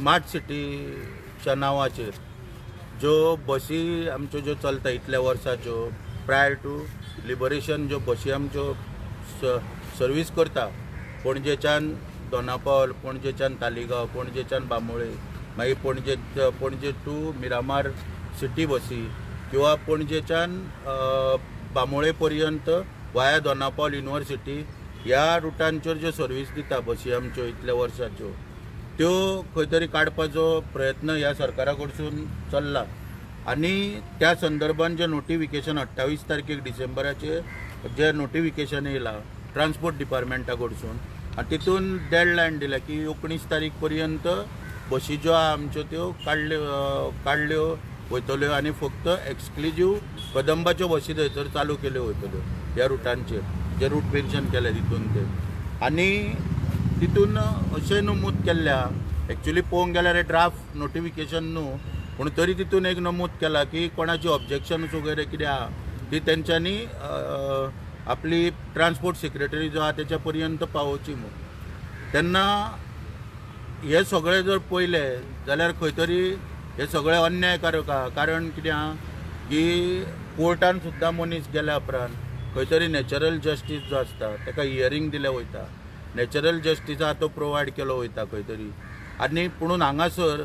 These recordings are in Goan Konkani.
स्मार्ट सिटीच्या नांवाचेर ज्यो बसी आमच्यो ज्यो चलता इतल्या वर्सां ज्यो प्रायर टू लिबरेशन ज्यो बसी आमच्यो सर्वीस करता, पणजेच्यान दोनापावल, पणजेच्यान तालिगांव, पणजेच्यान बांबोळे, मागीर पणजे टू मिरामार सिटी बसी किंवा पणजेच्यान बांबोळे पर्यंत वाया दोनापावल युनिवर्सिटी ह्या रुटांचेर ज्यो सर्वीस दिता बसी आमच्यो इतल्या वर्सांच्यो त्यो खंय तरी काडपाचो प्रयत्न ह्या सरकारा कडसून चल्ला. आनी त्या संदर्भान जें नोटिफिकेशन 28 तारखेक डिसेंबराचेर जें नोटिफिकेशन येयलां ट्रान्सपोर्ट डिपार्टमेंटा कडसून आनी तितून डेडलायन दिल्या की 19 तारीख पर्यंत बसी ज्यो आहा आमच्यो त्यो काडल्यो वयतल्यो आनी फक्त एक्सक्लुजीव कदंबाच्यो बसी थंयसर चालू केल्यो वयतल्यो ह्या रुटांचेर जे रूट मेन्शन केले तितून ते. आनी तितून अशें नमूद केल्लें आहा, एक्चुली पळोवंक गेल्यार हे ड्राफ्ट नोटिफिकेशन न्हू, पूण तरी तितून एक नमूद केला की कोणाची ऑब्जेक्शन्स वगैरे कितें आहा ती तेंच्यांनी आपली ट्रान्सपोर्ट सेक्रेटरी जो आहा तेच्या पर्यंत पावोवची म्हूण. तेन्ना हे सगळें जर पळयलें जाल्यार खंय तरी हे सगळें अन्यायकारक आहा. कारण कितें आहा की कोर्टान सुद्दां मनीस गेल्या उपरांत खंय तरी नॅचरल जस्टीस जो आसता ताका हियरींग दिलें वयता, नॅचरल जस्टीस आहा तो प्रोवायड केलो वयता खंय तरी. आनी पुणून हांगासर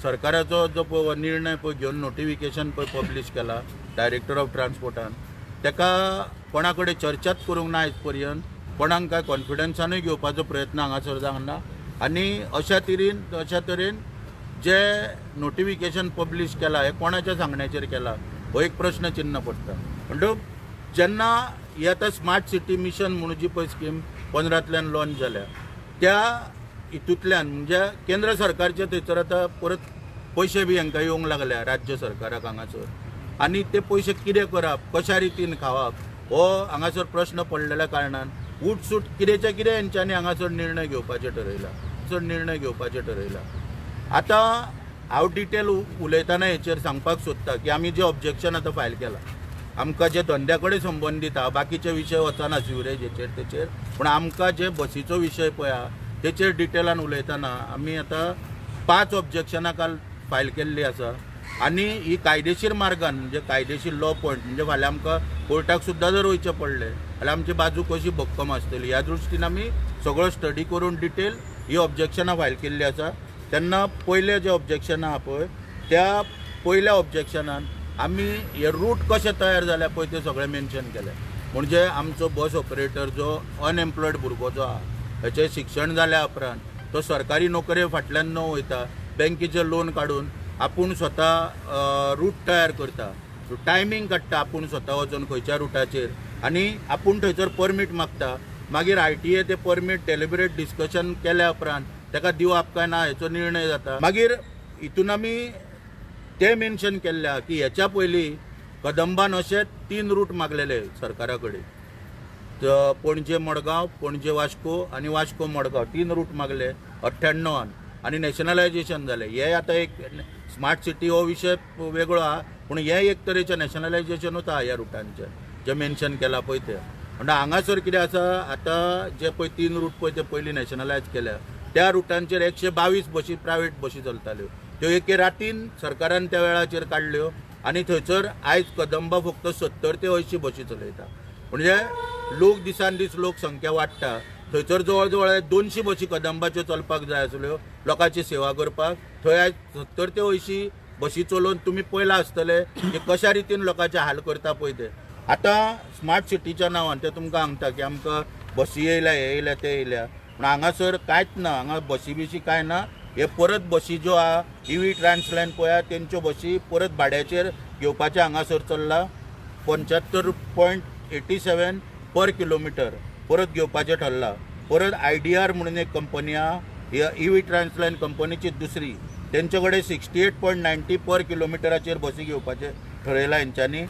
सरकाराचो जो पळय निर्णय पळय घेवन नोटिफिकेशन पळय पब्लीश केला डायरेक्टर ऑफ ट्रान्सपोर्टान, ताका कोणा कडेन चर्चाच करूंक ना आयज पर्यंत, कोणाक काय कॉन्फिडन्सानूय घेवपाचो प्रयत्न हांगासर जावंक ना. आनी अशा तरेन जे नोटिफिकेशन पब्लीश केला हे कोणाच्या सांगण्याचेर केला हो एक प्रश्न चिन्ह पडटा. म्हणटकच जेन्ना ही आतां स्मार्ट सिटी मिशन म्हणून जी पळय स्कीम 15तल्यान लॉन्च जाल्या त्या हितूंतल्यान म्हणजे केंद्र सरकारचे थंयसर आतां परत पयशे बी हांकां येवंक लागल्या राज्य सरकाराक हांगासर, आनी ते पयशे कितें करप कशा रितीन खावप हो हांगासर प्रश्न पडलेल्या कारणान उठसूट कितेंच्या कितें हेंच्यांनी हांगासर निर्णय घेवपाचें ठरयलां, आतां हांव डिटेल उलयतना हेचेर सांगपाक सोदता की आमी जें ऑब्जेक्शन आतां फायल केलां आमकां जे धंद्या कडेन संबंदीत आहा, बाकीचे विशय वचना सिवरेजीचेर तेचेर, पूण आमकां जे बसीचो विशय पळय आहा तेचेर डिटेलान उलयतना आमी आतां 5 ऑब्जेक्शनां काल फायल केल्ली आसा. आनी ही कायदेशीर मार्गान म्हणजे कायदेशीर लॉ पॉयंट म्हणजे फाल्यां आमकां कोर्टाक सुद्दां जर वयचें पडलें जाल्यार आमची बाजू कशी भक्कम आसतली ह्या दृश्टीन आमी सगळो स्टडी करून डिटेल ही ऑब्जेक्शनां फायल केल्ली आसा. तेन्ना पयलें जें ऑब्जेक्शन आहा पळय त्या पयल्या ऑब्जेक्शनान आमी हे रूट कशे तयार जाल्या पळय ते सगळें मेन्शन केलें. म्हणजे आमचो बस ऑपरेटर जो अनएम्प्लॉयड भुरगो जो आहा हेचें शिक्षण जाल्या उपरांत तो सरकारी नोकरे फाटल्यान न वयता बँकेचें लोन काडून आपूण स्वता रूट तयार करता, टायमींग काडटा आपूण स्वता वचून खंयच्या रुटाचेर आनी आपूण थंयसर परमीट मागता. मागीर ITA ते परमीट डेलिबरेट डिस्कशन केल्या उपरांत ताका दिवप काय ना हेचो निर्णय जाता. मागीर हितून आमी ते मेन्शन केल्ले आहा की हेच्या पयलीं कदंबान अशे 3 रूट मागलेले सरकारा कडेन, पणजे मडगांव, पणजे वास्को आनी वास्को मडगांव, 3 रूट मागले 98 आनी नॅशनलायजेशन जालें. हे आतां एक स्मार्ट सिटी हो विशय वेगळो आहा, पूण हे एक तरेचें नॅशनलायजेशनूच आहा ह्या रुटांचें जें मेन्शन केलां पळय तें. म्हणटा हांगासर कितें आसा आतां जे पळय 3 रूट पळय ते पयलीं नॅशनलायज केल्या त्या रुटांचेर 122 बसी प्रायवेट बसी चलताल्यो, त्यो एके रातीन सरकारान त्या वेळाचेर काडल्यो आनी थंयसर आयज कदंबा फक्त 70 ते 80 बसी चलयता. म्हणजे लोक दिसान दीस लोकसंख्या वाडटा, थंयसर जवळ जवळ 200 बसी कदंबाच्यो चलपाक जाय आसल्यो लोकांची सेवा करपाक, थंय आयज 70 ते 80 बसी चलोवन तुमी पळयलां आसतलें की कशा रितीन लोकांचे हाल करता पळय ते. आतां स्मार्ट सिटीच्या नांवान ते तुमकां सांगता की आमकां बसी येयल्या, हे येयल्या, ते येयल्या, पूण हांगासर कांयच ना, हांगा बसी बिशी कांय ना. हे परत बसी ज्यो आहा EV ट्रान्सलायन पळया तेंच्यो बसी परत भाड्याचेर घेवपाचें हांगासर चल्लां. 75.87 पर किलोमिटर परत घेवपाचें ठरलां. परत IDR म्हणून एक कंपनी आहा, EV ट्रान्सलायन कंपनीची दुसरी, तेंचे कडेन 68.90 पर किलोमिटराचेर बसी घेवपाचें ठरयलां हेंच्यांनी.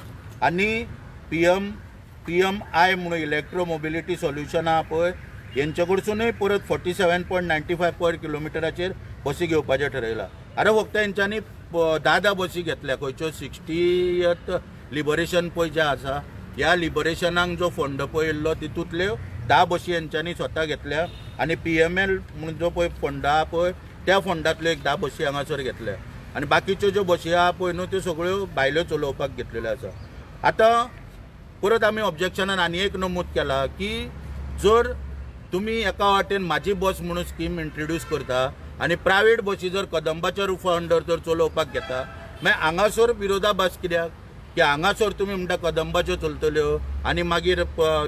आनी PMI म्हणून इलेक्ट्रो मोबिलिटी सोल्युशन आहा पळय हेंचे कडसुनूय परत 47.95 पर किलोमिटराचेर बसी घेवपाचें ठरयलां. आरे फक्त हेंच्यांनी 10-10 बसी घेतल्या खंयच्यो 60th liberation पळय जें आसा ह्या लिबरेशनाक जो फंड पळय येयल्लो तितूंतल्यो 10 बसी हेंच्यांनी स्वता घेतल्या. आनी PML म्हणून जो पळय फंड आहा पळय त्या फंडांतल्यो एक 10 बशी हांगासर घेतल्या आनी बाकीच्यो ज्यो बशी आहा पळय न्हू त्यो सगळ्यो भायल्यो चलोवपाक घेतलेल्यो आसा. आतां परत आमी ऑब्जेक्शनान आनी एक नमूद केला की जर तुमी एका वाटेन म्हाजी बस म्हणून स्कीम इंट्रोड्यूस करता आनी प्रायवेट बशी जर कदंबाच्या रुफा अंडर जर चलोवपाक घेता मागीर हांगासर विरोधाभास कित्याक की हांगासर तुमी म्हणटा कदंबाच्यो चलतल्यो आनी मागीर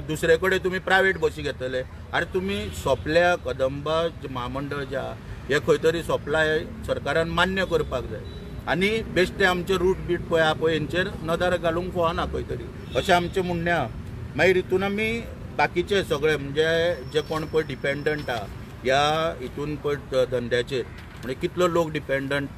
दुसरे कडेन तुमी प्रायवेट बशी घेतले. आरे तुमी सोंपल्या कदंबा म्हामंडळ जे आहा हे खंय तरी सोंपला हे सरकारान मान्य करपाक जाय आनी बेश्टे आमचे रूट बीट पळय आहा पळय हेंचेर नदर घालूंक फावना खंय तरी अशें आमचें म्हणणें आहा. मागीर हितून आमी बाकीचे सगळे म्हणजे जे कोण पळय डिपेंडंट आहा ह्या हितून पळय धंद्याचेर म्हणजे कितलो लोक डिपेंडंट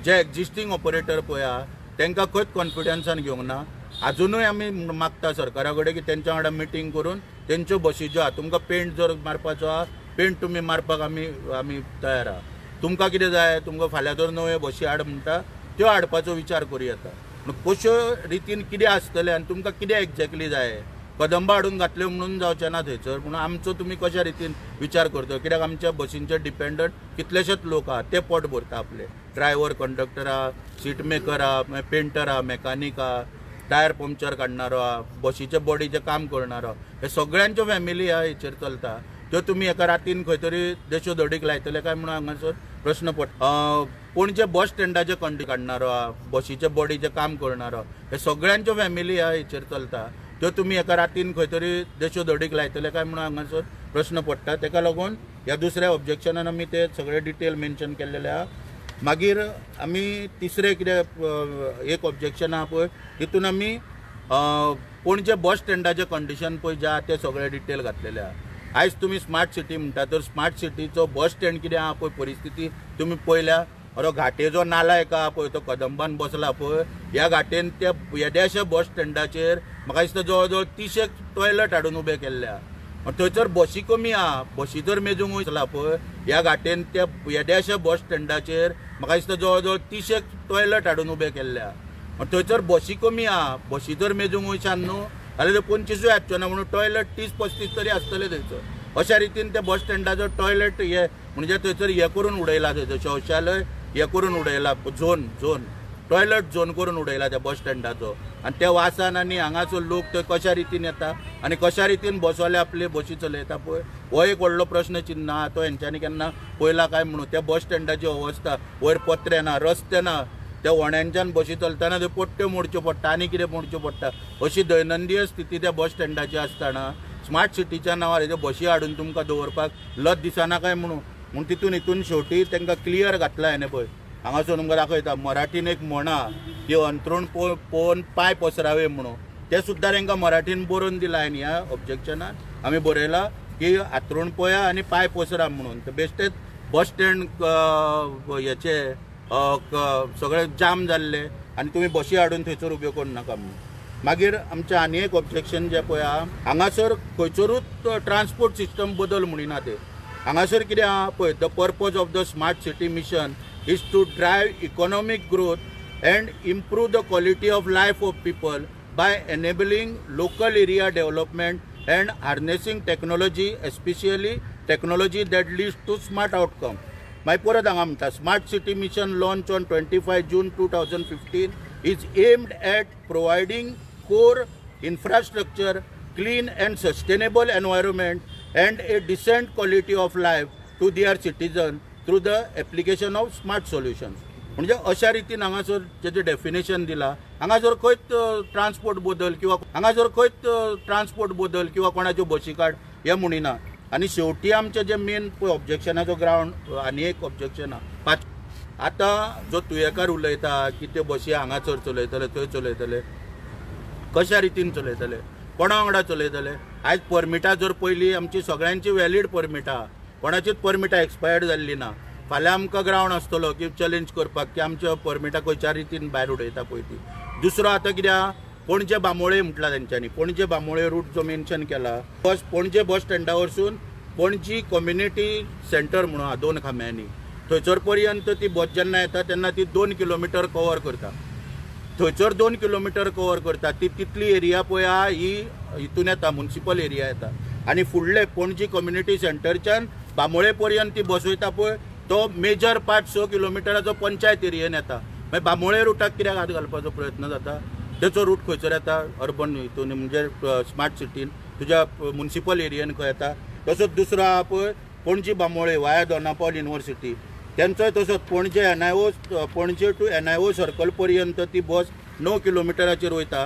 जे एक्जिस्टींग ऑपरेटर पळय आहा तांकां खंयच कॉन्फिडन्सान घेवंक ना. आजुनूय आमी मागता सरकारा कडेन की तेंच्या वांगडा मिटींग करून तेंच्यो बशी ज्यो आहा तुमकां पेंट जर मारपाचो आहा पेंट तुमी मारपाक आमी आमी तयार आहा. तुमकां कितें जाय तुमकां फाल्यां जर नव्यो बशी हाड म्हणटा त्यो हाडपाचो विचार करूं येता. पूण कश्यो रितीन कितें आसतलें आनी तुमकां कितें एक्झॅक्टली जाय कदंबा हाडून घातल्यो म्हणून जावचें ना थंयसर पूण आमचो तुमी कश्या रितीन विचार करता कित्याक आमच्या बशींचेर डिपेंडंट कितलेशेच लोक आहा ते पोट भरता आपले ड्रायव्हर कंडक्टर आहा सीट मेकर आहा मागीर पेंटर आहा मॅकानीक आहा टायर पंक्चर काडणारो आहा बशीचे बॉडीचें काम करणारो आहा हे सगळ्यांच्यो फॅमिली आहा हेचेर चलता. त्यो तुमी एका रातीन खंय तरी देशो धडीक लायतले काय म्हणून हांगासर प्रश्न पडटा. पणजे बस स्टँडाचे कंडी काडणारो आहा बशीचे बॉडीचें काम करणारो आहा हे सगळ्यांच्यो फॅमिली आहा हेचेर चलता. त्यो तुमी एका रातीन खंय तरी देशो धडीक लायतले काय म्हणून हांगासर प्रश्न पडटा. तेका लागून ह्या दुसऱ्या ऑब्जेक्शनान आमी ते सगळे डिटेल मेन्शन केल्लेले आहा. मागीर आमी तिसरें कितें एक ऑब्जेक्शन आहा पळय तितून आमी पणजे बस स्टँडाचें कंडिशन पळय जें आहा तें सगळें डिटेल घातलेलें आहा. आयज तुमी स्मार्ट सिटी म्हणटा तर स्मार्ट सिटीचो बस स्टँड कितें आहा पळय परिस्थिती तुमी पळयल्या. अरे घाटे जो नाला एका आहा पळय तो कदंबान बसला पळय ह्या घाटेन त्या येद्याशा बस स्टँडाचेर म्हाका दिसता जवळ जवळ 30 टॉयलट हाडून उबे केल्ले आहा. थंयसर बशी कमी आहा बशी जर मेजूंक वयतला पळय ह्या घाटेन त्या येद्याशा बस स्टँडाचेर म्हाका दिसता जवळ जवळ 30 टॉयलट हाडून उबे केल्ले आहा. थंयसर बशी कमी आहा बशी जर मेजूंक वयशान न्हू जाल्यार ते 25 येवच्यो ना म्हणून टॉयलट 30-35 तरी आसतले थंयसर. अशा रितीन त्या बस स्टँडाचो टॉयलट हे म्हणजे थंयसर हे करून उडयला थंयसर शौचालय हे करून उडयला झोन झोन टॉयलट झोन करून उडयला त्या बस स्टँडाचो. आनी त्या वासान आनी हांगाचो लोक थंय कशा रितीन येता आनी कशा रितीन बसवाले आपले बशी चलयता पळय हो एक व्हडलो प्रश्न चिन्न आहा तो हेंच्यांनी केन्ना पळयला काय म्हणून. त्या बस स्टँडाची अवस्था वयर पत्रे ना रस्ते ना त्या वण्यांच्यान बशी चलतना त्यो पट्ट्यो मोडच्यो पडटा आनी कितें मोडच्यो पडटा अशी दैनंदीय स्थिती त्या बस स्टँडाची आसतना स्मार्ट सिटीच्या नांवार हेज्यो बशी हाडून तुमकां दवरपाक लज दिसना काय म्हणून. म्हूण तितून हितून शेवटी तांकां क्लियर घातला हांवें पळय हांगासर तुमकां दाखयता मराठीन एक म्हणा की अंत्रूण पळोवन पांय पसरावे म्हणून तें सुद्दां तांकां मराठीन बरोवन दिलां हांवें ह्या ऑब्जेक्शनान आमी बरयलां की हातरूण पळया आनी पांय पसरा म्हणून. ते बेश्टेच बस स्टँड हेचे सगळे जाम जाल्ले आनी तुमी बशी हाडून थंयसर उब्यो करूं नाका म्हणून. मागीर आमचें आनी एक ऑब्जेक्शन जें पळय आहा हांगासर खंयसरूच ट्रान्सपोर्ट सिस्टम बदल म्हणिना ते. हांगासर कितें आहा पळय the purpose of the smart city mission is to drive economic growth and improve the quality of life of people by enabling local area development and harnessing technology especially technology that leads to smart outcome. मागीर परत हांगा म्हणटा smart city mission launch on 25 June 2015 is aimed at providing core infrastructure clean and sustainable environment and a decent quality of life to their citizen through the application of smart solutions. म्हणजे अशा रितीन हांगासर जेचें डेफिनेशन दिलां हांगासर खंयच ट्रान्सपोर्ट बदल किंवा हांगासर खंयच ट्रान्सपोर्ट बदल किंवा कोणाच्यो बशी काड हें म्हणिना. आनी शेवटी आमचें जें मेन पळय ऑब्जेक्शनाचो ग्रावंड आनी एक ऑब्जेक्शन आहा पांच. आतां जो तुयेकार उलयता की त्यो बशी हांगासर चलयतले थंय चलयतले कशा रितीन चलयतले कोणा वांगडा चलयतले. आयज परमिटां जर पयलीं आमची सगळ्यांची व्हॅलीड परमिटां कोणाचीच परमिटां एक्सपायर्ड जाल्ली ना. फाल्यां आमकां ग्रावंड आसतलो की चॅलेंज करपाक की आमच्या परमिटां खंयच्या रितीन भायर उडयता पळय ती. दुसरो आतां कितें आहा पणजे बांबोळे म्हटलां तेंच्यांनी पणजे बांबोळे रूट जो मेन्शन केला बस पणजे बस स्टँडा वरसून पणजी कम्युनिटी सेंटर म्हणून आहा 2 खांब्यांनी थंयसर पर्यंत ती बस जेन्ना येता तेन्ना ती 2 किलोमिटर कवर करता. थंयसर 2 किलोमिटर कवर करता ती तितली एरिया पळय आहा ही हितून येता मुन्सिपल एरिया येता आनी फुडले पणजी कम्युनिटी सेंटरच्यान बांबोळे पर्यंत ती बस वयता पळय तो मेजर पार्ट 6 किलोमिटराचो पंचायत एरियेन येता. मागीर बांबोळे रुटाक कित्याक हात घालपाचो प्रयत्न जाता? तेचो रूट खंयसर येता? अर्बन हितून म्हणजे स्मार्ट सिटीन तुज्या मुन्सिपल एरियेन खंय येता. तसोच दुसरो आहा पळय पणजी बांबोळे वाया दोनापावल युनिवर्सिटी, तेंचोय तसोच Panaji NIO Panaji to NIO circle पर्यंत ती बस 9 किलोमिटराचेर वयता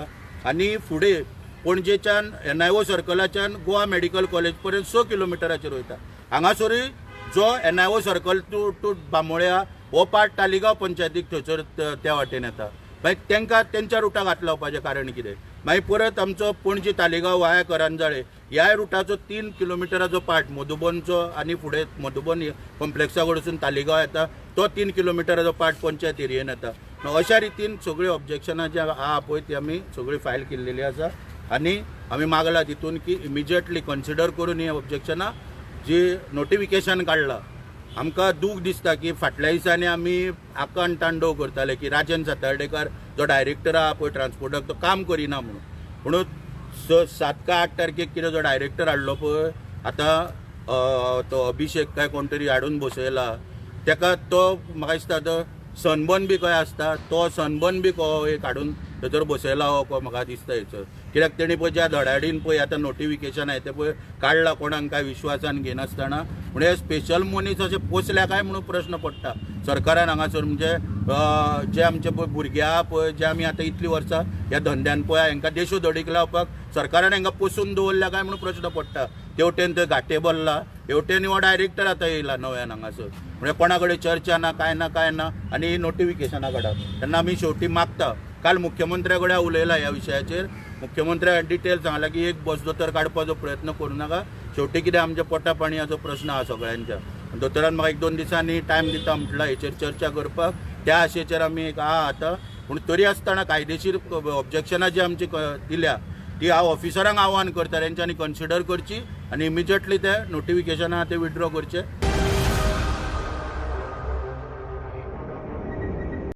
आनी फुडें पणजेच्यान NIO सर्कलाच्यान गोवा मेडिकल कॉलेज पर्यंत 6 किलोमिटराचेर वयता. हांगासरूय जो NIO circle to Bambolim आहा हो पार्ट तालिगांव पंचायतीक थंयसर त्या वाटेन येता. मागीर तांकां तेंच्या रुटाक हात लावपाचें कारण कितें? मागीर परत आमचो पणजी तालिगांव वाया करंजाळे ह्याय रुटाचो 3 किलोमिटराचो पार्ट मधुबनचो आनी फुडें मधुबन कॉम्प्लेक्सा कडसून तालिगांव येता तो 3 किलोमिटराचो पार्ट पंचायत एरियेन येता. अशा रितीन सगळीं ऑब्जेक्शनां जी आहा पळय ती आमी सगळी फायल केल्लेली आसा आनी आमी मागला तितून की इमिजिएटली कन्सिडर करून ही ऑब्जेक्शनां जी नोटिफिकेशन काडलां. आमकां दूख दिसता की फाटल्या दिसांनी आमी आकण तांडव करताले की राजन सातार्डेकर जो डायरेक्टर आहा पळय ट्रान्सपोर्टाक तो काम करिना म्हणून. म्हणून 7 का 8 तारखेक कितें जो डायरेक्टर हाडलो पळय आतां तो अभिषेक काय कोण तरी हाडून बसयला तेका, तो म्हाका दिसता तो सनबर्न बी खंय आसता तो सनबर्न बी को एक हाडून थंयसर बसयला हो म्हाका दिसता हेचो. कित्याक तेणी पळय ज्या धडाडीन पळय आतां नोटिफिकेशन आहा तें पळय काडला कोणाक काय विश्वासान घेनासतना. म्हणजे स्पेशल मनीस अशें पोसल्या काय म्हणून प्रश्न पडटा सरकारान हांगासर. म्हणजे जे आमचे पळय भुरगे आहा पळय जे आमी आतां इतलीं वर्सां ह्या धंद्यान पळय हांकां देशो धडीक लावपाक सरकारान हांकां पोसून दवरल्या काय म्हणून प्रश्न पडटा. तेवटेन थंय घाटे भरला, हेवटेन हो डायरेक्टर आतां येयला नव्यान हांगासर. म्हणजे कोणा कडेन चर्चा ना काय ना काय ना आनी ही नोटिफिकेशनां काडप. तेन्ना आमी शेवटी मागता, काल मुख्यमंत्र्या कडेन उलयला ह्या विशयाचेर, मुख्यमंत्र्यान डिटेल सांगला की एक बस दोतोर काडपाचो प्रयत्न करूं नाका, शेवटी कितें आमच्या पोटा पाणयाचो प्रश्न आहा सगळ्यांच्या. दोतोरान म्हाका 1-2 दिसांनी टायम दिता म्हटला हेचेर चर्चा करपाक, त्या आशेचेर आमी एक आहा आतां. पूण तरी आसतना कायदेशीर ऑब्जेक्शनां जी आमची दिल्या ती हांव ऑफिसरांक आव्हान करता तेंच्यांनी कन्सिडर करची आनी इमिजिएटली ते नोटिफिकेशनां ते विड्रॉ करचे.